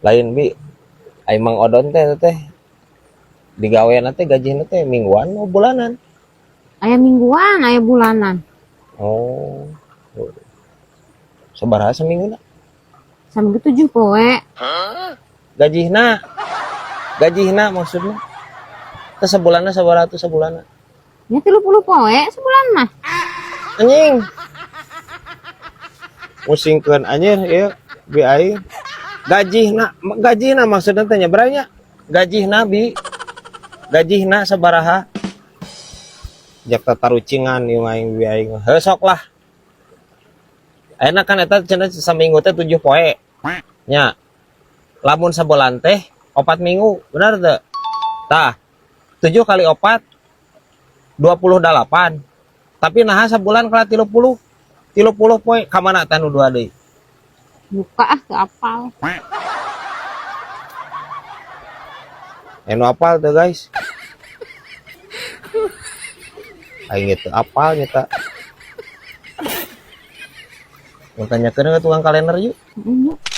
Lain bi, ai Mang Odon teh teh digawean teh gajina teh mingguan atau bulanan? Aya mingguan, aya bulanan. Oh. Sabaraha seminggu? Saminggu 7 poe. Gajihna. Gajihna maksudnya. Teh sebulanna sabaraha tuh sebulanna? Ya 30 poe sebulan mah. Anjing. Musingkeun anjir ieu bi aing. Gajihna, gajihna maksudna teh nya beranya. Gajihna bi. Gajihna sabaraha? Jak tatarucingan ieu aing bi aing. Heuh sok lah. Ayeuna kan eta cenah saminggu teh 7 poe. Nya. Lamun sabulan teh 4 minggu, benar teu? Tah, 7 kali 4 28. Tapi naha sabulan kalah 30. 30 poe ka mana tah nu 2 deui? Buka ah teu apal. Anu apal teu guys? Aing teu apal nyata. Mau tanyakeun ke tukang kalender yuk. Heeh.